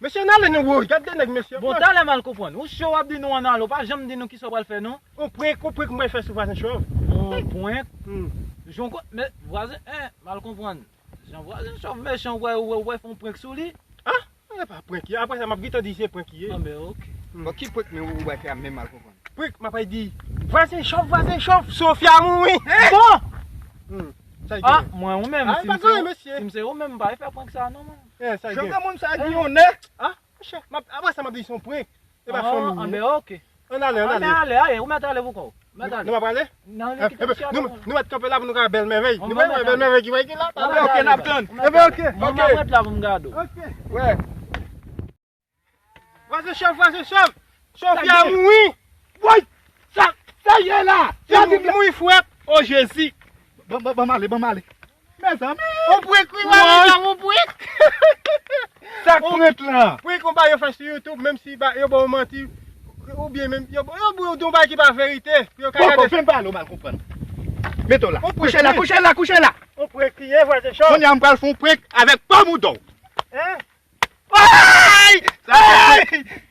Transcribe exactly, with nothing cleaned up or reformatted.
Mesye, n ale nou, woy, gad de nèg, mesye. Bon, talè m al konprann. Ou cho w ap di nou ann ale, ou pa janm di nou kisa w pral fè, non. On prank, on prank mwen fè sou vwazen chòv. On prank. Hmm. Jan w ko-, men, vwazen, en, m al konprann. Jan vwazen chòv mechan, ou wè, ou wè, ou wè fè on prank sou li. Ah, se pa prank ye. Apre sa, m ap gentan di se prank ye. Anben, ok. Bon, ki prank men ou wè ki a menm mal konprann? Prank, m ap di, vwazen chòv, vwazen chòv, Sofia mouri. Bon! Hmm. Sa Ah, gen. Mwen ou menm, Ah, si pa m se gen, ou, mesye. Si m se ou menm, m pa fè prank sa, non, mwen. Eh, sa Jan gen. Granmoun sa gen on nè. Ah, monchè, m ap- apre sa, m ap di se on prank. E pa Ah, fanmi. Anben, ok. Ann ale, ann Anben, ale. Ale, ale, ou mèt ale pou kò w. Mèt ale. Nou pa prale? Nan, Eh, kite eh, mesye a nou, pou nou mèt kanpe la pou nou ka bèl mèvèy. On Nou bon mèt mèt bèl ale. mèvèy ki va ki la. Ou mèt Ok, ale. n ap tann. Ou mèt Ebyen, ale. ok. Mwen, Ok. mwen mèt la pou m gade w. Ok. Wè. Vwazen chòv, vwazen chòv. Sofia mouri. Woy! Sa, sa ye la? Li mouri, mouri frèt. Oh Jezi. Bon, bon, bon, m ale, bon, m ale. Mezanmi. On prank, wi, vwazen chòv, on prank. Sa k prent lan. Prank, on bagay yo fè sou YouTube, menm si ba- yo ba w manti, oubyen menm, yo, yo ba w yon bagay ki pa verite. Yo ka Bon, bon, gade. Vin pale, ou mal konprann. Mete w la. On prank, Kouche la, wi. Kouche la, kouche la. On prank, ye, vwazen chòv. Kounye a m pral fè yon prank avèk pòm ou dò. Hein? Ay! Sa fè prank.